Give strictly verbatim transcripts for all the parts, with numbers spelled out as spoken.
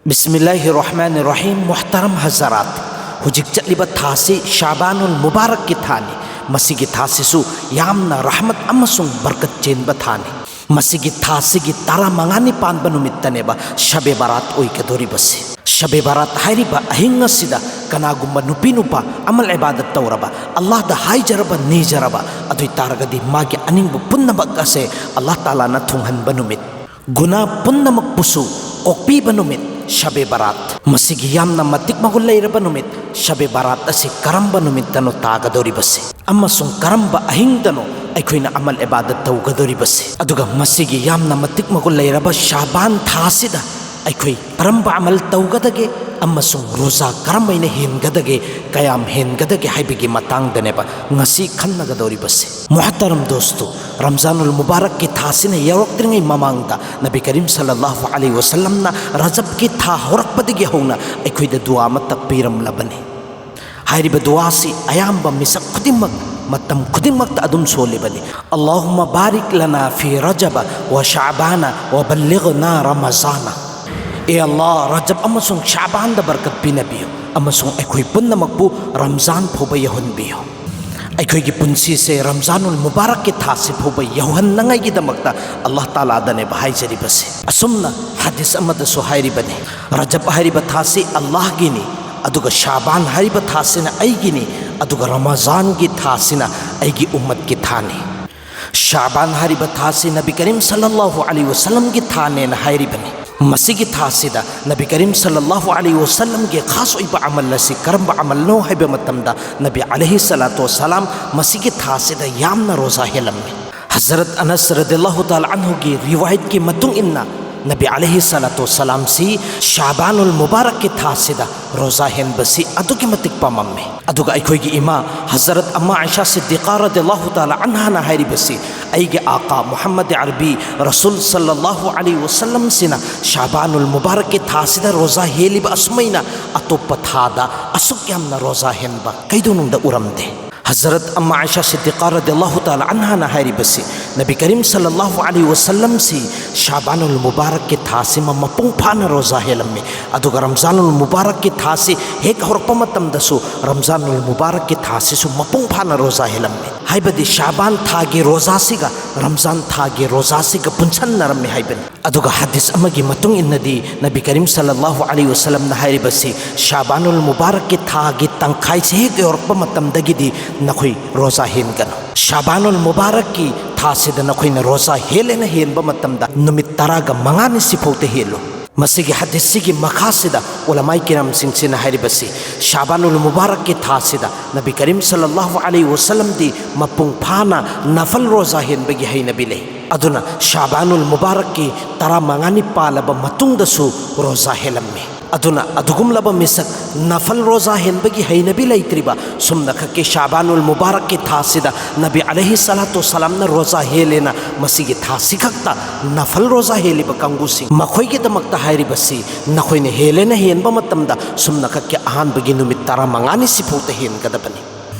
ꯕꯤꯁꯃꯤꯜꯂꯥꯍꯤꯔ ꯔꯍꯃꯥꯅꯤꯔ ꯔꯍꯤꯝ꯫ ꯃꯨꯍꯇꯔꯝ ꯍꯖꯔꯥꯠ, ꯍꯧꯖꯤꯛ ꯆꯠꯂꯤꯕ ꯊꯥꯁꯤ ꯁꯥꯕꯥꯅꯨꯜ ꯃꯨꯕꯥꯔꯛꯀꯤ ꯊꯥꯅꯤ꯫ ꯃꯁꯤꯒꯤ ꯊꯥꯁꯤꯁꯨ ꯌꯥꯝꯅ ꯔꯍꯃꯠ ꯑꯃꯁꯨꯡ ꯕꯔꯀꯠ ꯆꯦꯟꯕ ꯊꯥꯅꯤ꯫ ꯃꯁꯤꯒꯤ ꯊꯥꯁꯤꯒꯤ ꯇꯔꯥꯃꯉꯥꯅꯤ ꯄꯥꯟꯕ ꯅꯨꯃꯤꯠꯇꯅꯦꯕ ꯁꯕꯦ ꯕꯔꯥꯠ ꯑꯣꯏꯒꯗꯧꯔꯤꯕꯁꯤ꯫ ꯁꯕꯦ ꯕꯔꯥꯠ ꯍꯥꯏꯔꯤꯕ ꯑꯍꯤꯡ ꯑꯁꯤꯗ ꯀꯅꯥꯒꯨꯝꯕ ꯅꯨꯄꯤ ꯅꯨꯄꯥ ꯑꯃꯜ ꯏꯕꯥꯗꯠ ꯇꯧꯔꯕ, ꯑꯜꯂꯥꯍꯗ ꯍꯥꯏꯖꯔꯕ, ꯅꯤꯖꯔꯕ, ꯑꯗꯨ ꯑꯣꯏ ꯇꯥꯔꯒꯗꯤ ꯃꯥꯒꯤ ꯑꯅꯤꯡꯕ ꯄꯨꯝꯅꯃꯛ ꯑꯁꯦ ꯑꯜꯂꯥꯍ ꯇꯥꯂꯥꯅ ꯊꯨꯡꯍꯟꯕ ꯅꯨꯃꯤꯠ, ꯒꯨꯅꯥ ꯄꯨꯝꯅꯃꯛꯄꯨꯁꯨ ꯀꯣꯛꯄꯤꯕ ꯅꯨꯃꯤꯠ ꯁꯕꯦ ꯕꯔꯥꯠ꯫ ꯃꯁꯤꯒꯤ ꯌꯥꯝꯅ ꯃꯇꯤꯛ ꯃꯒꯨꯟ ꯂꯩꯔꯕ ꯅꯨꯃꯤꯠ ꯁꯕꯦ ꯕꯔꯥꯠ ꯑꯁꯤ ꯀꯔꯝꯕ ꯅꯨꯃꯤꯠꯇꯅꯣ ꯇꯥꯒꯗꯧꯔꯤꯕꯁꯤ ꯑꯃꯁꯨꯡ ꯀꯔꯝꯕ ꯑꯍꯤꯡꯗꯅꯣ ꯑꯩꯈꯣꯏꯅ ꯑꯃꯜ ꯏꯕꯥꯗꯠ ꯇꯧꯒꯗꯧꯔꯤꯕꯁꯤ, ꯑꯗꯨꯒ ꯃꯁꯤꯒꯤ ꯌꯥꯝꯅ ꯃꯇꯤꯛ ꯃꯒꯨꯟ ꯂꯩꯔꯕ ꯁꯥꯕꯥꯟ ꯊꯥꯁꯤꯗ ꯑꯩꯈꯣꯏ ꯀꯔꯝꯕ ꯑꯃꯜ ꯇꯧꯒꯗꯒꯦ ꯑꯃꯁꯨꯡ ꯔꯣꯖꯥ ꯀꯔꯝꯍꯥꯏꯅ ꯍꯦꯟꯒꯗꯒꯦ, ꯀꯌꯥꯝ ꯍꯦꯟꯒꯗꯒꯦ ꯍꯥꯏꯕꯒꯤ ꯃꯇꯥꯡꯗꯅꯦꯕ ꯉꯁꯤ ꯈꯟꯅꯒꯗꯧꯔꯤꯕꯁꯤ꯫ ꯃꯨꯍꯇꯔꯝ ꯗꯣꯁꯇꯣ, ꯔꯝꯖꯥꯅꯨꯜ ꯃꯨꯕꯥꯔꯛꯀꯤ ꯊꯥꯁꯤꯅ ꯌꯧꯔꯛꯇ꯭ꯔꯤꯉꯩ ꯃꯃꯥꯡꯗ ꯅꯕꯤ ꯀꯔꯤꯝ ꯁꯜꯂꯜꯂꯥꯍꯨ ꯑꯂꯩꯍꯤ ꯋꯁꯜꯂꯝꯅ ꯔꯖꯕꯀꯤ ꯊꯥ ꯍꯧꯔꯛꯄꯗꯒꯤ ꯍꯧꯅ ꯑꯩꯈꯣꯏꯗ ꯗꯨꯋꯥ ꯑꯃ ꯇꯥꯛꯄꯤꯔꯝꯂꯕꯅꯤ꯫ ꯍꯥꯏꯔꯤꯕ ꯗꯨꯋꯥꯁꯤ ꯑꯌꯥꯝꯕ ꯃꯤꯁꯛ ꯈꯨꯗꯤꯡꯃꯛ ꯃꯇꯝ ꯈꯨꯗꯤꯡꯃꯛꯇ ꯑꯗꯨꯝ ꯁꯣꯜꯂꯤꯕꯅꯤ꯫ "ꯑꯜꯂꯥꯍꯨꯝꯃ ꯕꯥꯔꯤꯛ ꯂꯅꯥ ꯐꯤ ꯔꯖꯕ ꯋ ꯁꯥꯕꯥꯅ ꯋ ꯕꯜꯂꯤꯒꯅꯥ ꯔꯃꯖꯥꯅ"꯫ ꯑꯦ ꯑꯜꯂꯥꯍ, ꯔꯖꯕ ꯑꯃꯁꯨꯡ ꯁꯥꯕꯥꯟꯗ ꯕꯔꯀꯠ ꯄꯤꯅꯕꯤꯌꯨ ꯑꯃꯁꯨꯡ ꯑꯩꯈꯣꯏ ꯄꯨꯝꯅꯃꯛꯄꯨ ꯔꯝꯖꯥꯟ ꯐꯥꯎꯕ ꯌꯧꯍꯟꯕꯤꯌꯨ꯫ ꯑꯩꯈꯣꯏꯒꯤ ꯄꯨꯟꯁꯤꯁꯦ ꯔꯝꯖꯥꯅꯨꯜ ꯃꯨꯕꯥꯔꯛꯀꯤ ꯊꯥꯁꯤ ꯐꯥꯎꯕ ꯌꯧꯍꯟꯅꯉꯥꯏꯒꯤꯗꯃꯛꯇ ꯑꯜꯂꯥꯍ ꯇꯥꯂꯥꯗꯅꯦꯕ ꯍꯥꯏꯖꯔꯤꯕꯁꯦ꯫ ꯑꯁꯨꯝꯅ ꯍꯗꯤꯁ ꯑꯃꯗꯁꯨ ꯍꯥꯏꯔꯤꯕꯅꯤ, "ꯔꯖꯕ ꯍꯥꯏꯔꯤꯕ ꯊꯥꯁꯤ ꯑꯜꯂꯥꯍꯒꯤꯅꯤ, ꯑꯗꯨꯒ ꯁꯥꯕꯥꯟ ꯍꯥꯏꯔꯤꯕ ꯊꯥꯁꯤꯅ ꯑꯩꯒꯤꯅꯤ, ꯑꯗꯨꯒ ꯔꯃꯖꯥꯟꯒꯤ ꯊꯥꯁꯤꯅ ꯑꯩꯒꯤ ꯎꯝꯃꯠꯀꯤ ꯊꯥꯅꯤ"꯫ ꯁꯥꯕꯥꯟ ꯍꯥꯏꯔꯤꯕ ꯊꯥꯁꯤ ꯅꯕꯤ ꯀꯔꯤꯝ ꯁꯜꯂꯜꯂꯥꯍꯨ ꯑꯂꯩꯍꯤ ꯋꯁꯜꯂꯝꯒꯤ ꯊꯥꯅꯦꯅ ꯍꯥꯏꯔꯤꯕꯅꯤ꯫ ꯃꯁꯤꯒꯤ ꯊꯥꯁꯤꯗ ꯅꯕꯤ ꯀꯔꯤꯝ ꯁꯜꯂꯜꯂꯥꯍꯨ ꯑꯂꯩꯍꯤ ꯋꯁꯜꯂꯝꯒꯤ ꯈꯥꯁ ꯑꯣꯏꯕ ꯑꯃꯜ ꯑꯁꯤ ꯀꯔꯝꯕ ꯑꯃꯜꯅꯣ ꯍꯥꯏꯕ ꯃꯇꯝꯗ, ꯅꯕꯤ ꯑꯂꯩꯍꯤ ꯁꯂꯥꯇꯨ ꯋꯁꯁꯂꯥꯝ ꯃꯁꯤꯒꯤ ꯊꯥꯁꯤꯗ ꯌꯥꯝꯅ ꯔꯣꯖꯥ ꯍꯦꯜꯂꯝꯃꯤ꯫ ꯍꯖꯔꯠ ꯑꯅꯁ ꯔꯗꯤꯌꯜꯂꯥꯍꯨ ꯇꯥꯂꯥ ꯑꯟꯍꯨꯒꯤ ꯔꯤꯋꯥꯌꯠꯀꯤ ꯃꯇꯨꯡ ꯏꯟꯅ, ꯅꯕꯤ ꯑꯂꯩꯍꯤ ꯁꯂꯥꯇꯨ ꯋꯁꯁꯂꯥꯝꯁꯤ ꯁꯥꯕꯥꯅꯨꯜ ꯃꯨꯕꯥꯔꯛꯀꯤ ꯊꯥꯁꯤꯗ ꯔꯣꯖꯥ ꯍꯦꯟꯕꯁꯤ ꯑꯗꯨꯛꯀꯤ ꯃꯇꯤꯛ ꯄꯥꯝꯃꯝꯃꯤ꯫ ꯑꯗꯨꯒ ꯑꯩꯈꯣꯏꯒꯤ ꯏꯃꯥ ꯍꯖꯔꯠ ꯑꯝꯃꯥ ꯑꯥꯏꯁꯥ ꯁꯤꯗꯤꯀꯥ ꯔꯗꯤꯌꯜꯂꯥꯍꯨ ꯇꯥꯂꯥ ꯑꯟꯍꯥꯅ ꯍꯥꯏꯔꯤꯕꯁꯤ, "ꯑꯩꯒꯤ ꯑꯥꯀꯥ ꯃꯨꯍꯝꯃꯗ ꯑꯔꯕꯤ ꯔꯁꯨꯜ ꯁꯜꯂꯜꯂꯥꯍꯨ ꯑꯂꯩꯍꯤ ꯋꯁꯜꯂꯝꯁꯤꯅ ꯁꯥꯕꯥꯅꯨꯜ ꯃꯨꯕꯥꯔꯛꯀꯤ ꯊꯥꯁꯤꯗ ꯔꯣꯖꯥ ꯍꯦꯜꯂꯤꯕ ꯑꯁꯨꯃꯥꯏꯅ ꯑꯇꯣꯞꯄ ꯊꯥꯗ ꯑꯁꯨꯛ ꯌꯥꯝꯅ ꯔꯣꯖꯥ ꯍꯦꯟꯕ ꯀꯩꯗꯧꯅꯨꯡꯗ ꯎꯔꯝꯗꯦ"꯫ ꯍꯖꯔꯠ ꯑꯝꯃ ꯑꯥꯏꯁꯥ ꯁꯤꯗꯤꯀꯥ ꯔꯗꯤꯌꯜꯂꯥꯍꯨ ꯇꯥꯂꯥ ꯑꯟꯍꯥꯅ ꯍꯥꯏꯔꯤꯕꯁꯤ, ꯅꯕꯤ ꯀꯔꯤꯝ ꯁꯜꯂꯜꯂꯥꯍꯨ ꯑꯂꯩꯍꯤ ꯋꯁꯜꯂꯝꯁꯤ ꯁꯥꯕꯥꯅꯨꯜ ꯃꯨꯕꯥꯔꯛꯀꯤ ꯊꯥꯁꯤꯃ ꯃꯄꯨꯡ ꯐꯥꯅ ꯔꯣꯖꯥ ꯍꯦꯜꯂꯝꯃꯤ, ꯑꯗꯨꯒ ꯔꯝꯖꯥꯅꯨꯜ ꯃꯨꯕꯥꯔꯛꯀꯤ ꯊꯥꯁꯤ ꯍꯦꯛ ꯍꯧꯔꯛꯄ ꯃꯇꯝꯗꯁꯨ ꯔꯝꯖꯥꯅꯨꯜ ꯃꯨꯕꯥꯔꯛꯀꯤ ꯊꯥꯁꯤꯁꯨ ꯃꯄꯨꯡ ꯐꯥꯅ ꯔꯣꯖꯥ ꯍꯦꯜꯂꯝꯃꯤ꯫ ꯍꯥꯏꯕꯗꯤ ꯁꯥꯕꯥꯟ ꯊꯥꯒꯤ ꯔꯣꯖꯥꯁꯤꯒ ꯔꯝꯖꯥꯟ ꯊꯥꯒꯤ ꯔꯣꯖꯥꯁꯤꯒ ꯄꯨꯟꯁꯟꯅꯔꯝꯃꯤ ꯍꯥꯏꯕꯅꯤ꯫ ꯑꯗꯨꯒ ꯍꯗꯤꯁ ꯑꯃꯒꯤ ꯃꯇꯨꯡ ꯏꯟꯅꯗꯤ ꯅꯕꯤ ꯀꯔꯤꯝ ꯁꯜꯂꯜꯂꯥꯍꯨ ꯑꯂꯩꯍꯤ ꯋꯁꯜꯂꯝꯅ ꯍꯥꯏꯔꯤꯕꯁꯤ, ꯁꯥꯕꯥꯅꯨꯜ ꯃꯨꯕꯥꯔꯛꯀꯤ ꯊꯥꯒꯤ ꯇꯪꯈꯥꯏꯁꯤ ꯍꯦꯛ ꯌꯧꯔꯛꯄ ꯃꯇꯝꯗꯒꯤꯗꯤ ꯅꯈꯣꯏ ꯔꯣꯖꯥ ꯍꯦꯟꯒꯅꯨ꯫ ꯁꯥꯕꯥꯅꯨꯜ ꯃꯨꯕꯥꯔꯛꯀꯤ ꯊꯥꯁꯤꯗ ꯅꯈꯣꯏꯅ ꯔꯣꯖꯥ ꯍꯦꯜꯂꯦꯅ ꯍꯦꯟꯕ ꯃꯇꯝꯗ ꯅꯨꯃꯤꯠ ꯇꯔꯥꯒ ꯃꯉꯥꯅꯤ ꯁꯤꯐꯥꯎꯗ ꯍꯦꯜꯂꯨ꯫ ꯃꯁꯤꯒꯤ ꯍꯗꯤꯁꯁꯤꯒꯤ ꯃꯈꯥꯁꯤꯗ ꯎꯂꯃꯥꯏ ꯀꯤꯔꯥꯝꯁꯤꯡꯁꯤꯅ ꯍꯥꯏꯔꯤꯕꯁꯤ, ꯁꯥꯕꯥꯅꯨꯜ ꯃꯨꯕꯥꯔꯛꯀꯤ ꯊꯥꯁꯤꯗ ꯅꯕꯤ ꯀꯔꯤꯝ ꯁꯜꯂꯜꯂꯥꯍꯨ ꯑꯂꯩꯍꯤ ꯋꯁꯜꯂꯝꯗꯤ ꯃꯄꯨꯡ ꯐꯥꯅ ꯅꯐꯜ ꯔꯣꯖꯥ ꯍꯦꯟꯕꯒꯤ ꯍꯩꯅꯕꯤ ꯂꯩ꯫ ꯑꯗꯨꯅ ꯁꯥꯕꯥꯅꯨꯜ ꯃꯨꯕꯥꯔꯛꯀꯤ ꯇꯔꯥꯃꯉꯥꯅꯤ ꯄꯥꯜꯂꯕ ꯃꯇꯨꯡꯗꯁꯨ ꯔꯣꯖꯥ ꯍꯦꯜꯂꯝꯃꯤ꯫ ꯑꯗꯨꯅ ꯑꯗꯨꯒꯨꯝꯂꯕ ꯃꯤꯁꯛ ꯅꯐꯜ ꯔꯣꯖꯥ ꯍꯦꯟꯕꯒꯤ ꯍꯩꯅꯕꯤ ꯂꯩꯇ꯭ꯔꯤꯕ ꯁꯨꯝꯅꯈꯛꯀꯤ ꯁꯥꯕꯥꯅꯨꯜ ꯃꯨꯕꯥꯔꯛꯀꯤ ꯊꯥꯁꯤꯗ ꯅꯕꯤ ꯑꯂꯩꯍꯤ ꯁꯂꯥꯇꯨ ꯁꯂꯥꯝꯅ ꯔꯣꯖꯥ ꯍꯦꯜꯂꯦꯅ ꯃꯁꯤꯒꯤ ꯊꯥꯁꯤ ꯈꯛꯇ ꯅꯐꯜ ꯔꯣꯖꯥ ꯍꯦꯜꯂꯤꯕ ꯀꯥꯡꯕꯨꯁꯤꯡ, ꯃꯈꯣꯏꯒꯤꯗꯃꯛꯇ ꯍꯥꯏꯔꯤꯕꯁꯤ, ꯅꯈꯣꯏꯅ ꯍꯦꯜꯂꯦꯅ ꯍꯦꯟꯕ ꯃꯇꯝꯗ ꯁꯨꯝꯅꯈꯛꯀꯤ ꯑꯍꯥꯟꯕꯒꯤ ꯅꯨꯃꯤꯠ ꯇꯔꯥꯃꯉꯥꯅꯤ ꯁꯤꯐꯥꯎꯗ ꯍꯦꯟꯒꯗꯕꯅꯤ꯫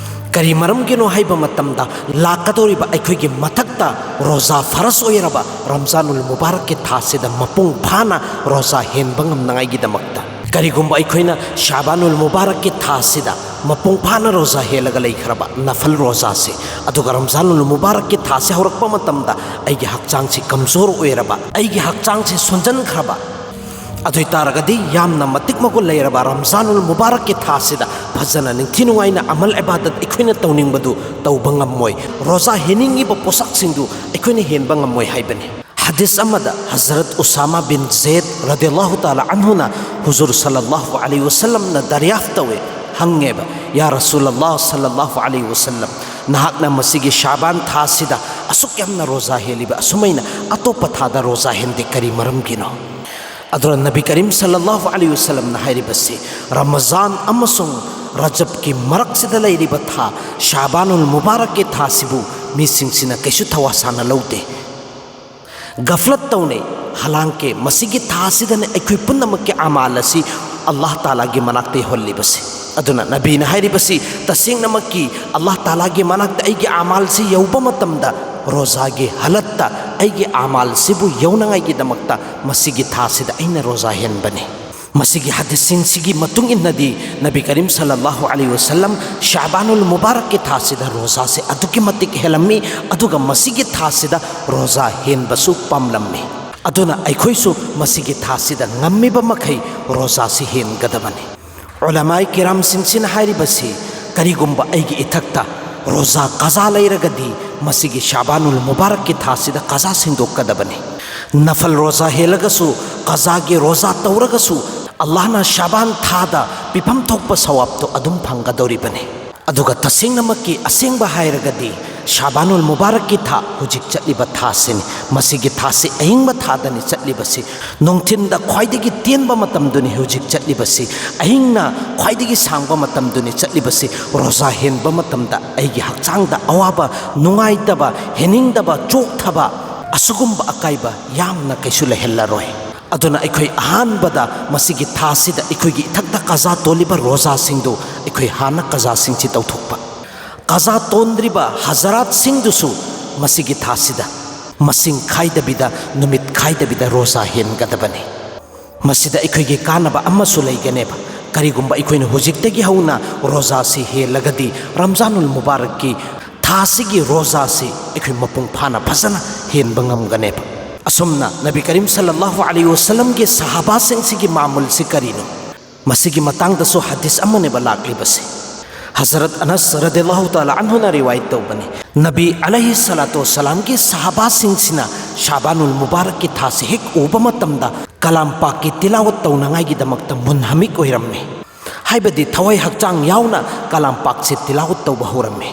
ꯀꯔꯤ ꯃꯔꯝꯒꯤꯅꯣ ꯍꯥꯏꯕ ꯃꯇꯝꯗ, ꯂꯥꯛꯀꯗꯧꯔꯤꯕ ꯑꯩꯈꯣꯏꯒꯤ ꯃꯊꯛꯇ ꯔꯣꯖꯥ ꯐꯔꯁ ꯑꯣꯏꯔꯕ ꯔꯝꯖꯥꯅꯨꯜ ꯃꯨꯕꯥꯔꯛꯀꯤ ꯊꯥꯁꯤꯗ ꯃꯄꯨꯡ ꯐꯥꯅ ꯔꯣꯖꯥ ꯍꯦꯟꯕ ꯉꯝꯅꯉꯥꯏꯒꯤꯗꯃꯛꯇ꯫ ꯀꯔꯤꯒꯨꯝꯕ ꯑꯩꯈꯣꯏꯅ ꯁꯥꯕꯥꯅꯨꯜ ꯃꯨꯕꯥꯔꯛꯀꯤ ꯊꯥꯁꯤꯗ ꯃꯄꯨꯡ ꯐꯥꯅ ꯔꯣꯖꯥ ꯍꯦꯜꯂꯒ ꯂꯩꯈ꯭ꯔꯕ ꯅꯐꯜ ꯔꯣꯖꯥꯁꯤ, ꯑꯗꯨꯒ ꯔꯝꯖꯥꯅꯨꯜ ꯃꯨꯕꯥꯔꯛꯀꯤ ꯊꯥꯁꯤ ꯍꯧꯔꯛꯄ ꯃꯇꯝꯗ ꯑꯩꯒꯤ ꯍꯛꯆꯥꯡꯁꯤ ꯀꯝꯖꯣꯔ ꯑꯣꯏꯔꯕ, ꯑꯩꯒꯤ ꯍꯛꯆꯥꯡꯁꯤ ꯁꯣꯟꯖꯟꯈ꯭ꯔꯕ, ꯑꯗꯨ ꯑꯣꯏꯇꯥꯔꯒꯗꯤ ꯌꯥꯝꯅ ꯃꯇꯤꯛ ꯃꯒꯨꯟ ꯂꯩꯔꯕ ꯔꯝꯖꯥꯅꯨꯜ ꯃꯨꯕꯥꯔꯛꯀꯤ ꯊꯥꯁꯤꯗ ꯐꯖꯅ ꯅꯤꯡꯊꯤ ꯅꯨꯡꯉꯥꯏꯅ ꯑꯃꯜ ꯏꯕꯥꯗꯠ ꯑꯩꯈꯣꯏꯅ ꯇꯧꯅꯤꯡꯕꯗꯨ ꯇꯧꯕ ꯉꯝꯃꯣꯏ, ꯔꯣꯖꯥ ꯍꯦꯟꯅꯤꯡꯉꯤꯕ ꯄꯣꯠꯁꯛꯁꯤꯡꯗꯨ ꯑꯩꯈꯣꯏꯅ ꯍꯦꯟꯕ ꯉꯝꯃꯣꯏ ꯍꯥꯏꯕꯅꯤ꯫ ꯍꯗꯤꯁ ꯑꯃꯗ ꯍꯖꯔꯠ ꯎꯁꯥꯃꯥ ꯕꯤꯟ ꯖꯦꯗ ꯔꯗꯤꯌꯜꯂꯥꯍꯨ ꯇꯥꯂꯥ ꯑꯟꯍꯨꯅ ꯍꯨꯖꯨꯔ ꯁꯜꯂꯜꯂꯥꯍꯨ ꯑꯂꯩꯍꯤ ꯋꯁꯜꯂꯝꯅ ꯗꯔꯤꯌꯥꯐ ꯇꯧꯋꯦ, ꯍꯪꯉꯦꯕ, "ꯌꯥ ꯔꯁꯨꯂꯜꯂꯥꯍ ꯁꯜꯂꯜꯂꯥꯍꯨ ꯑꯂꯩꯍꯤ ꯋꯁꯜꯂꯝ, ꯅꯍꯥꯛꯅ ꯃꯁꯤꯒꯤ ꯁꯥꯕꯥꯟ ꯊꯥꯁꯤꯗ ꯑꯁꯨꯛ ꯌꯥꯝꯅ ꯔꯣꯖꯥ ꯍꯦꯜꯂꯤꯕ, ꯑꯁꯨꯃꯥꯏꯅ ꯑꯇꯣꯞꯄ ꯊꯥꯗ ꯔꯣꯖꯥ ꯍꯦꯟꯗꯦ, ꯀꯔꯤ ꯃꯔꯝꯒꯤꯅꯣ?" ꯑꯗꯨꯅ ꯅꯕꯤ ꯀꯔꯤꯝ ꯁꯜꯂꯜꯂꯥꯍꯨ ꯑꯂꯩꯍꯤ ꯋꯁꯜꯂꯝꯅ ꯍꯥꯏꯔꯤꯕꯁꯤ, ꯔꯃꯖꯥꯟ ꯑꯃꯁꯨꯡ ꯔꯖꯕꯀꯤ ꯃꯔꯛꯁꯤꯗ ꯂꯩꯔꯤꯕ ꯊꯥ ꯁꯥꯕꯥꯅꯨꯜ ꯃꯨꯕꯥꯔꯛꯀꯤ ꯊꯥꯁꯤꯕꯨ ꯃꯤꯁꯤꯡꯁꯤꯅ ꯀꯩꯁꯨ ꯊꯋꯥ ꯁꯥꯅ ꯂꯧꯗꯦ꯫ ꯒꯐꯂꯠ ꯇꯧꯅꯩ꯫ ꯍꯂꯥꯡꯀꯦ ꯃꯁꯤꯒꯤ ꯊꯥꯁꯤꯗꯅ ꯑꯩꯈꯣꯏ ꯄꯨꯝꯅꯃꯛꯀꯤ ꯑꯃꯥꯜ ꯑꯁꯤ ꯑꯜꯂꯥꯍ ꯇꯥꯂꯥꯒꯤ ꯃꯅꯥꯛꯇ ꯌꯧꯍꯜꯂꯤꯕꯁꯤ꯫ ꯑꯗꯨꯅ ꯅꯕꯤꯅ ꯍꯥꯏꯔꯤꯕꯁꯤ, "ꯇꯁꯦꯡꯅꯃꯛꯀꯤ ꯑꯜꯂꯥꯍ ꯇꯥꯂꯥꯒꯤ ꯃꯅꯥꯛꯇ ꯑꯩꯒꯤ ꯑꯃꯥꯜꯁꯤ ꯌꯧꯕ ꯃꯇꯝꯗ, ꯔꯣꯖꯥꯒꯤ ꯍꯥꯂꯠꯇ ꯑꯩꯒꯤ ꯑꯃꯥꯜꯁꯤꯕꯨ ꯌꯧꯅꯉꯥꯏꯒꯤꯗꯃꯛꯇ ꯃꯁꯤꯒꯤ ꯊꯥꯁꯤꯗ ꯑꯩꯅ ꯔꯣꯖꯥ ꯍꯦꯟꯕꯅꯤ"꯫ ꯃꯁꯤꯒꯤ ꯍꯗꯤꯁꯁꯤꯡꯁꯤꯒꯤ ꯃꯇꯨꯡ ꯏꯟꯅꯗꯤ, ꯅꯕꯤ ꯀꯔꯤꯝ ꯁꯜꯂꯜꯂꯥꯍꯨ ꯑꯂꯩꯍꯤ ꯋꯁꯜꯂꯝ ꯁꯥꯕꯥꯅꯨꯜ ꯃꯨꯕꯥꯔꯛꯀꯤ ꯊꯥꯁꯤꯗ ꯔꯣꯖꯥꯁꯦ ꯑꯗꯨꯛꯀꯤ ꯃꯇꯤꯛ ꯍꯦꯜꯂꯝꯃꯤ, ꯑꯗꯨꯒ ꯃꯁꯤꯒꯤ ꯊꯥꯁꯤꯗ ꯔꯣꯖꯥ ꯍꯦꯟꯕꯁꯨ ꯄꯥꯝꯂꯝꯃꯤ꯫ ꯑꯗꯨꯅ ꯑꯩꯈꯣꯏꯁꯨ ꯃꯁꯤꯒꯤ ꯊꯥꯁꯤꯗ ꯉꯝꯃꯤꯕ ꯃꯈꯩ ꯔꯣꯖꯥꯁꯤ ꯍꯦꯟꯒꯗꯕꯅꯤ꯫ ꯎꯂꯃꯥꯏ ꯀꯤꯔꯥꯝꯁꯤꯡꯁꯤꯅ ꯍꯥꯏꯔꯤꯕꯁꯤ, ꯀꯔꯤꯒꯨꯝꯕ ꯑꯩꯒꯤ ꯏꯊꯛꯇ ꯔꯣꯖꯥ ꯀꯖꯥ ꯂꯩꯔꯒꯗꯤ, ꯃꯁꯤꯒꯤ ꯁꯥꯕꯥꯅꯨꯜ ꯃꯨꯕꯥꯔꯛꯀꯤ ꯊꯥꯁꯤꯗ ꯀꯖꯥ ꯁꯦꯡꯗꯣꯛꯀꯗꯕꯅꯤ꯫ ꯅꯐꯜ ꯔꯣꯖꯥ ꯍꯦꯜꯂꯒꯁꯨ, ꯀꯖꯥꯒꯤ ꯔꯣꯖꯥ ꯇꯧꯔꯒꯁꯨ, ꯑꯜꯂꯥꯍꯅ ꯁꯥꯕꯥꯟ ꯊꯥꯗ ꯄꯤꯐꯝ ꯊꯣꯛꯄ ꯁꯋꯥꯕꯇꯣ ꯑꯗꯨꯝ ꯐꯪꯒꯗꯧꯔꯤꯕꯅꯤ꯫ ꯑꯗꯨꯒ ꯇꯁꯦꯡꯅꯃꯛꯀꯤ ꯑꯁꯦꯡꯕ ꯍꯥꯏꯔꯒꯗꯤ, ꯁꯥꯕꯥꯅꯨꯜ ꯃꯨꯕꯥꯔꯛꯀꯤ ꯊꯥ ꯍꯧꯖꯤꯛ ꯆꯠꯂꯤꯕ ꯊꯥꯁꯤꯅꯤ꯫ ꯃꯁꯤꯒꯤ ꯊꯥꯁꯤ ꯑꯏꯪꯕ ꯊꯥꯗꯅꯤ ꯆꯠꯂꯤꯕꯁꯤ꯫ ꯅꯨꯡꯊꯤꯟꯗ ꯈ꯭ꯋꯥꯏꯗꯒꯤ ꯇꯦꯟꯕ ꯃꯇꯝꯗꯨꯅꯤ ꯍꯧꯖꯤꯛ ꯆꯠꯂꯤꯕꯁꯤ꯫ ꯑꯍꯤꯡꯅ ꯈ꯭ꯋꯥꯏꯗꯒꯤ ꯁꯥꯡꯕ ꯃꯇꯝꯗꯨꯅꯤ ꯆꯠꯂꯤꯕꯁꯤ꯫ ꯔꯣꯖꯥ ꯍꯦꯟꯕ ꯃꯇꯝꯗ ꯑꯩꯒꯤ ꯍꯛꯆꯥꯡꯗ ꯑꯋꯥꯕ, ꯅꯨꯡꯉꯥꯏꯇꯕ, ꯍꯦꯟꯅꯤꯡꯗꯕ, ꯆꯣꯛꯊꯕ, ꯑꯁꯤꯒꯨꯝꯕ ꯑꯀꯥꯏꯕ ꯌꯥꯝꯅ ꯀꯩꯁꯨ ꯂꯩꯍꯜꯂꯔꯣꯏ꯫ ꯑꯗꯨꯅ ꯑꯩꯈꯣꯏ ꯑꯍꯥꯟꯕꯗ ꯃꯁꯤꯒꯤ ꯊꯥꯁꯤꯗ ꯑꯩꯈꯣꯏꯒꯤ ꯏꯊꯛꯇ ꯀꯖꯥ ꯇꯣꯜꯂꯤꯕ ꯔꯣꯖꯥꯁꯤꯡꯗꯨ ꯑꯩꯈꯣꯏ ꯍꯥꯟꯅ ꯀꯖꯥꯁꯤꯡꯁꯤ ꯇꯧꯊꯣꯛꯄ꯫ ꯀꯖꯥ ꯇꯣꯟꯗ꯭ꯔꯤꯕ ꯍꯖꯔꯥꯠꯁꯤꯡꯗꯨꯁꯨ ꯃꯁꯤꯒꯤ ꯊꯥꯁꯤꯗ ꯃꯁꯤꯡ ꯈꯥꯏꯗꯕꯤꯗ, ꯅꯨꯃꯤꯠ ꯈꯥꯏꯗꯕꯤꯗ ꯔꯣꯖꯥ ꯍꯦꯟꯒꯗꯕꯅꯤ꯫ ꯃꯁꯤꯗ ꯑꯩꯈꯣꯏꯒꯤ ꯀꯥꯟꯅꯕ ꯑꯃꯁꯨ ꯂꯩꯒꯅꯦꯕ꯫ ꯀꯔꯤꯒꯨꯝꯕ ꯑꯩꯈꯣꯏꯅ ꯍꯧꯖꯤꯛꯇꯒꯤ ꯍꯧꯅ ꯔꯣꯖꯥꯁꯤ ꯍꯦꯜꯂꯒꯗꯤ, ꯔꯝꯖꯥꯅꯨꯜ ꯃꯨꯕꯥꯔꯛꯀꯤ ꯊꯥꯁꯤꯒꯤ ꯔꯣꯖꯥꯁꯤ ꯑꯩꯈꯣꯏ ꯃꯄꯨꯡ ꯐꯥꯅ ꯐꯖꯅ ꯍꯦꯟꯕ ꯉꯝꯒꯅꯦꯕ꯫ ꯑꯁꯨꯝꯅ ꯅꯕꯤ ꯀꯔꯤꯝ ꯁꯜꯂꯜꯂꯥꯍꯨ ꯑꯂꯩꯍꯤ ꯋꯁꯜꯂꯝꯒꯤ ꯁꯍꯥꯕꯥꯁꯤꯡꯁꯤꯒꯤ ꯃꯥꯃꯨꯜꯁꯤ ꯀꯔꯤꯅꯣ? ꯃꯁꯤꯒꯤ ꯃꯇꯥꯡꯗꯁꯨ ꯍꯗꯤꯁ ꯑꯃꯅꯦꯕ ꯂꯥꯛꯂꯤꯕꯁꯤ꯫ ꯍꯖꯔꯠ ꯑꯅꯁ ꯔꯗꯤꯌꯜꯂꯥꯍꯨ ꯇꯥꯂꯥ ꯑꯟꯍꯨꯅ ꯔꯤꯋꯥꯌꯠ ꯇꯧꯕꯅꯤ꯫ ꯅꯕꯤ ꯑꯂꯩꯍꯤ ꯁꯂꯥꯇꯨ ꯋꯁꯁꯂꯥꯝꯒꯤ ꯁꯍꯥꯕꯥꯁꯤꯡꯁꯤꯅ ꯁꯥꯕꯥꯅꯨꯜ ꯃꯨꯕꯥꯔꯛꯀꯤ ꯊꯥꯁꯤ ꯍꯦꯛ ꯎꯕ ꯃꯇꯝꯗ ꯀꯂꯥꯝ ꯄꯥꯛꯀꯤ ꯇꯤꯂꯥꯋꯠ ꯇꯧꯅꯉꯥꯏꯒꯤꯗꯃꯛꯇ ꯃꯨꯟꯍꯃꯤꯛ ꯑꯣꯏꯔꯝꯃꯤ꯫ ꯍꯥꯏꯕꯗꯤ ꯊꯋꯥꯏ ꯍꯛꯆꯥꯡ ꯌꯥꯎꯅ ꯀꯂꯥꯝ ꯄꯥꯛꯁꯤ ꯇꯤꯂꯥꯋꯠ ꯇꯧꯕ ꯍꯧꯔꯝꯃꯤ꯫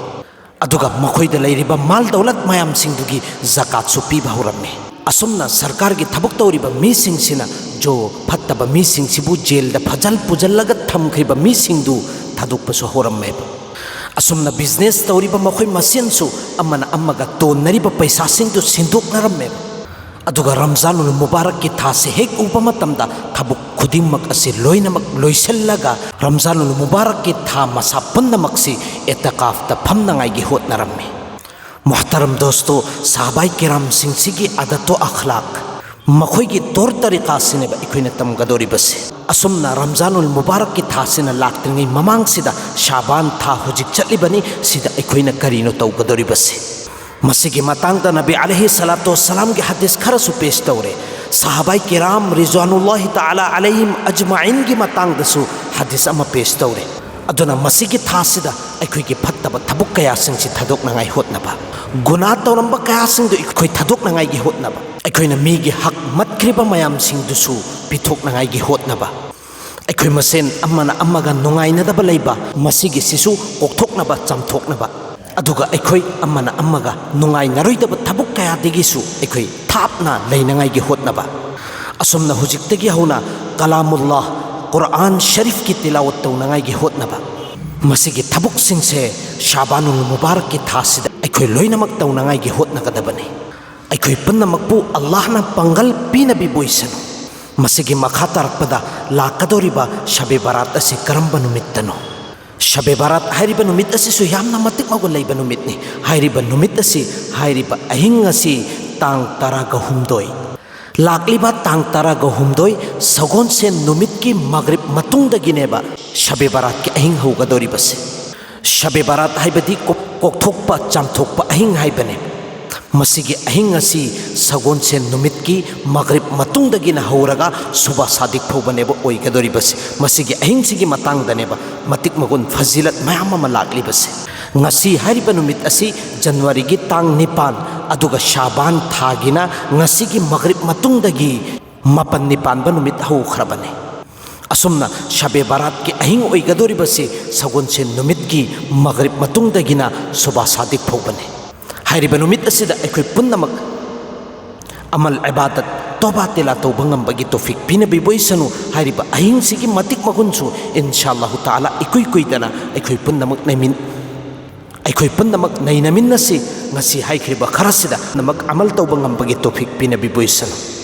ꯑꯗꯨꯒ ꯃꯈꯣꯏꯗ ꯂꯩꯔꯤꯕ ꯃꯥꯜ ꯗꯧꯂꯠ ꯃꯌꯥꯝꯁꯤꯡꯗꯨꯒꯤ ꯖꯀꯥꯠꯁꯨ ꯄꯤꯕ ꯍꯧꯔꯝꯃꯤ꯫ ꯑꯁꯨꯝꯅ ꯁꯔꯀꯥꯔꯒꯤ ꯊꯕꯛ ꯇꯧꯔꯤꯕ ꯃꯤꯁꯤꯡꯁꯤꯅ ꯖꯣ ꯐꯠꯇꯕ ꯃꯤꯁꯤꯡꯁꯤꯕꯨ ꯖꯦꯜꯗ ꯐꯖꯜ ꯄꯨꯖꯜꯂꯒ ꯊꯝꯈ꯭ꯔꯤꯕ ꯃꯤꯁꯤꯡꯗꯨ ꯊꯥꯗꯣꯛꯄꯁꯨ ꯍꯧꯔꯝꯃꯦꯕ꯫ ꯑꯁꯨꯝꯅ ꯕꯤꯖꯤꯅꯦꯁ ꯇꯧꯔꯤꯕ ꯃꯈꯣꯏ ꯃꯁꯦꯟꯁꯨ ꯑꯃꯅ ꯑꯃꯒ ꯇꯣꯟꯅꯔꯤꯕ ꯄꯩꯁꯥꯁꯤꯡꯗꯨ ꯁꯤꯟꯗꯣꯛꯅꯔꯝꯃꯦꯕ꯫ ꯑꯗꯨꯒ ꯔꯝꯖꯥꯅꯨꯜ ꯃꯨꯕꯥꯔꯛꯀꯤ ꯊꯥꯁꯤ ꯍꯦꯛ ꯎꯕ ꯃꯇꯝꯗ ꯊꯕꯛ ꯈꯨꯗꯤꯡꯃꯛ ꯑꯁꯤ ꯂꯣꯏꯅꯃꯛ ꯂꯣꯏꯁꯤꯜꯂꯒ ꯔꯝꯖꯥꯅꯨꯜ ꯃꯨꯕꯥꯔꯛꯀꯤ ꯊꯥ ꯃꯁꯥ ꯄꯨꯝꯅꯃꯛꯁꯤ ꯑꯦꯇꯀꯥꯐꯇ ꯐꯝꯅꯉꯥꯏꯒꯤ ꯍꯣꯠꯅꯔꯝꯃꯤ꯫ ꯃꯨꯍꯇꯔꯝ ꯗꯣꯁꯇꯣ, ꯁꯍꯥꯕꯥꯏ ꯀꯤꯔꯥꯝꯁꯤꯡꯁꯤꯒꯤ ꯑꯗꯠꯇꯣ ꯑꯈ꯭ꯂꯥꯛ, ꯃꯈꯣꯏꯒꯤ ꯇꯣꯔ ꯇꯔꯤꯀꯥꯁꯤꯅꯦꯕ ꯑꯩꯈꯣꯏꯅ ꯇꯝꯒꯗꯧꯔꯤꯕꯁꯦ꯫ ꯑꯁꯨꯝꯅ ꯔꯝꯖꯥꯅꯨꯜ ꯃꯨꯕꯥꯔꯛꯀꯤ ꯊꯥꯁꯤꯅ ꯂꯥꯛꯇ꯭ꯔꯤꯉꯩ ꯃꯃꯥꯡꯁꯤꯗ ꯁꯥꯕꯥꯟ ꯊꯥ ꯍꯧꯖꯤꯛ ꯆꯠꯂꯤꯕꯅꯤ, ꯁꯤꯗ ꯑꯩꯈꯣꯏꯅ ꯀꯔꯤꯅꯣ ꯇꯧꯒꯗꯧꯔꯤꯕꯁꯦ? ꯃꯁꯤꯒꯤ ꯃꯇꯥꯡꯗ ꯅꯕꯤ ꯑꯂꯩꯍꯤ ꯁꯂꯥꯇꯨ ꯋꯁꯁꯂꯥꯝꯒꯤ ꯍꯗꯤꯁ ꯈꯔꯁꯨ ꯄꯦꯁ ꯇꯧꯔꯦ꯫ ꯁꯍꯥꯕꯥꯏ ꯀꯤꯔꯥꯝ ꯔꯤꯖ꯭ꯋꯥꯅꯨꯜꯂꯥꯍꯤ ꯇꯥꯂꯥ ꯑꯂꯩꯍꯤꯝ ꯑꯖꯃꯥꯏꯟꯒꯤ ꯃꯇꯥꯡꯗꯁꯨ ꯍꯗꯤꯁ ꯑꯃ ꯄꯦꯁ ꯇꯧꯔꯦ꯫ ꯑꯗꯨꯅ ꯃꯁꯤꯒꯤ ꯊꯥꯁꯤꯗ ꯑꯩꯈꯣꯏꯒꯤ ꯐꯠꯇꯕ ꯊꯕꯛ ꯀꯌꯥꯁꯤꯡꯁꯤ ꯊꯥꯗꯣꯛꯅꯉꯥꯏ ꯍꯣꯠꯅꯕ, ꯒꯨꯅꯥ ꯇꯧꯔꯝꯕ ꯀꯌꯥꯁꯤꯡꯗꯨ ꯑꯩꯈꯣꯏ ꯊꯥꯗꯣꯛꯅꯉꯥꯏꯒꯤ ꯍꯣꯠꯅꯕ, ꯑꯩꯈꯣꯏꯅ ꯃꯤꯒꯤ ꯍꯛ ꯃꯠꯈ꯭ꯔꯤꯕ ꯃꯌꯥꯝꯁꯤꯡꯗꯨꯁꯨ ꯄꯤꯊꯣꯛꯅꯉꯥꯏꯒꯤ ꯍꯣꯠꯅꯕ, ꯑꯩꯈꯣꯏ ꯃꯁꯦꯟ ꯑꯃꯅ ꯑꯃꯒ ꯅꯨꯡꯉꯥꯏꯅꯗꯕ ꯂꯩꯕ, ꯃꯁꯤꯒꯤꯁꯤꯁꯨ ꯀꯣꯛꯊꯣꯛꯅꯕ, ꯆꯥꯝꯊꯣꯛꯅꯕ, ꯑꯗꯨꯒ ꯑꯩꯈꯣꯏ ꯑꯃꯅ ꯑꯃꯒ ꯅꯨꯡꯉꯥꯏꯅꯔꯣꯏꯗꯕ ꯊꯕꯛ ꯀꯌꯥꯗꯒꯤꯁ ꯑꯩꯈꯣꯏ ꯊꯥꯞꯅ ꯂꯩꯅꯉꯥꯏꯒꯤ ꯍꯣꯠꯅꯕ꯫ ꯑꯁꯨꯝꯅ ꯍꯧꯖꯤꯛꯇꯒꯤ ꯍꯧꯅ ꯀꯂꯥꯃꯨꯜꯂꯥ, ꯀꯨꯔꯑꯥꯟ ꯁꯔꯤꯐꯀꯤ ꯇꯤꯂꯥꯋꯠ ꯇꯧꯅꯉꯥꯏꯒꯤ ꯍꯣꯠꯅꯕ꯫ ꯃꯁꯤꯒꯤ ꯊꯕꯛꯁꯤꯡꯁꯦ ꯁꯥꯕꯥꯅꯨꯜ ꯃꯨꯕꯥꯔꯛꯀꯤ ꯊꯥꯁꯤꯗ ꯑꯩꯈꯣꯏ ꯂꯣꯏꯅꯃꯛ ꯇꯧꯅꯉꯥꯏꯒꯤ ꯍꯣꯠꯅꯒꯗꯕꯅꯤ꯫ ꯑꯩꯈꯣꯏ ꯄꯨꯝꯅꯃꯛꯄꯨ ꯑꯜꯂꯥꯍꯅ ꯄꯥꯡꯒꯜ ꯄꯤꯅꯕꯤꯕ ꯑꯣꯏꯁꯅꯨ꯫ ꯃꯁꯤꯒꯤ ꯃꯈꯥ ꯇꯥꯔꯛꯄꯗ ꯂꯥꯛꯀꯗꯧꯔꯤꯕ ꯁꯕꯦ ꯕꯔꯥꯠ ꯑꯁꯤ ꯀꯔꯝꯕ ꯅꯨꯃꯤꯠꯇꯅꯣ? ꯁꯕꯦ ꯕꯔꯥꯠ ꯍꯥꯏꯔꯤꯕ ꯅꯨꯃꯤꯠ ꯑꯁꯤꯁꯨ ꯌꯥꯝꯅ ꯃꯇꯤꯛ ꯃꯒꯨꯟ ꯂꯩꯕ ꯅꯨꯃꯤꯠꯅꯤ꯫ ꯍꯥꯏꯔꯤꯕ ꯅꯨꯃꯤꯠ ꯑꯁꯤ, ꯍꯥꯏꯔꯤꯕ ꯑꯍꯤꯡ ꯑꯁꯤ ꯇꯥꯡ ꯇꯔꯥꯒ ꯍꯨꯝꯗꯣꯏ, ꯂꯥꯛꯂꯤꯕ ꯇꯥꯡ ꯇꯔꯥꯒ ꯍꯨꯝꯗꯣꯏ ꯁꯒꯣꯜꯁꯦꯟ ꯅꯨꯃꯤꯠꯀꯤ ꯃꯒ꯭ꯔꯤꯕ ꯃꯇꯨꯡꯗꯒꯤꯅꯦꯕ ꯁꯕꯦ ꯕꯔꯥꯠꯀꯤ ꯑꯍꯤꯡ ꯍꯧꯒꯗꯧꯔꯤꯕꯁꯦ꯫ ꯁꯕꯦ ꯕꯔꯥꯠ ꯍꯥꯏꯕꯗꯤ ꯀꯣꯛ-, ꯀꯣꯛꯊꯣꯛꯄ, ꯆꯥꯝꯊꯣꯛꯄ ꯑꯍꯤꯡ ꯍꯥꯏꯕꯅꯤ꯫ ꯃꯁꯤꯒꯤ ꯑꯍꯤꯡ ꯑꯁꯤ ꯁꯒꯣꯜꯁꯦꯟ ꯅꯨꯃꯤꯠꯀꯤ ꯃꯒ꯭ꯔꯤꯕ ꯃꯇꯨꯡꯗꯒꯤꯅ ꯍꯧꯔꯒ ꯁꯨꯕꯥ ꯁꯥꯗꯤꯛ ꯐꯥꯎꯕꯅꯦꯕ ꯑꯣꯏꯒꯗꯧꯔꯤꯕꯁꯦ꯫ ꯃꯁꯤꯒꯤ ꯑꯍꯤꯡꯁꯤꯒꯤ ꯃꯇꯥꯡꯗꯅꯦꯕ ꯃꯇꯤꯛ ꯃꯒꯨꯟ, ꯐꯖꯤꯂꯠ ꯃꯌꯥꯝ ꯑꯃ ꯂꯥꯛꯂꯤꯕꯁꯦ꯫ ꯉꯁꯤ ꯍꯥꯏꯔꯤꯕ ꯅꯨꯃꯤꯠ ꯑꯁꯤ ꯖꯅꯋꯥꯔꯤꯒꯤ ꯇꯥꯡ ꯅꯤꯄꯥꯟ, ꯑꯗꯨꯒ ꯁꯥꯕꯥꯟ ꯊꯥꯒꯤꯅ ꯉꯁꯤꯒꯤ ꯃꯒ꯭ꯔꯤꯕ ꯃꯇꯨꯡꯗꯒꯤ ꯃꯥꯄꯟꯅꯤ ꯄꯥꯟꯕ ꯅꯨꯃꯤꯠ ꯍꯧꯈ꯭ꯔꯕꯅꯤ꯫ ꯑꯁꯨꯝꯅ ꯁꯕꯦ ꯕꯔꯥꯠꯀꯤ ꯑꯍꯤꯡ ꯑꯣꯏꯒꯗꯧꯔꯤꯕꯁꯤ ꯁꯒꯣꯜꯁꯦꯟ ꯅꯨꯃꯤꯠꯀꯤ ꯃꯒ꯭ꯔꯤꯕ ꯃꯇꯨꯡꯗꯒꯤꯅ ꯁꯨꯕꯥ ꯁꯥꯗꯤꯛ ꯐꯥꯎꯕꯅꯤ꯫ ꯍꯥꯏꯔꯤꯕ ꯅꯨꯃꯤꯠ ꯑꯁꯤꯗ ꯑꯩꯈꯣꯏ ꯄꯨꯝꯅꯃꯛ ꯑꯃꯜ ꯏꯕꯥꯗꯠ, ꯇꯣꯕꯥ ꯇꯤꯂꯥ ꯇꯧꯕ ꯉꯝꯕꯒꯤ ꯇꯣꯐꯤꯛ ꯄꯤꯅꯕꯤꯕ ꯑꯣꯏꯁꯅꯨ꯫ ꯍꯥꯏꯔꯤꯕ ꯑꯍꯤꯡꯁꯤꯒꯤ ꯃꯇꯤꯛ ꯃꯒꯨꯟꯁꯨ ꯏꯟꯁꯥ ꯑꯜꯂꯥꯍꯨ ꯇꯥꯂꯥ ꯏꯀꯨꯏ ꯀꯨꯏꯗꯅ ꯑꯩꯈꯣꯏ ꯄꯨꯝꯅꯃꯛ ꯅꯩꯃꯤꯟ-, ꯑꯩꯈꯣꯏ ꯄꯨꯝꯅꯃꯛ ꯅꯩꯅꯃꯤꯟꯅꯁꯤ꯫ ꯉꯁꯤ ꯍꯥꯏꯈ꯭ꯔꯤꯕ ꯈꯔꯁꯤꯗ ꯅꯃꯛ ꯑꯃꯜ ꯇꯧꯕ ꯉꯝꯕꯒꯤ ꯇꯣꯐꯤꯛ ꯄꯤꯅꯕꯤꯕ ꯑꯣꯏꯁꯅꯨ꯫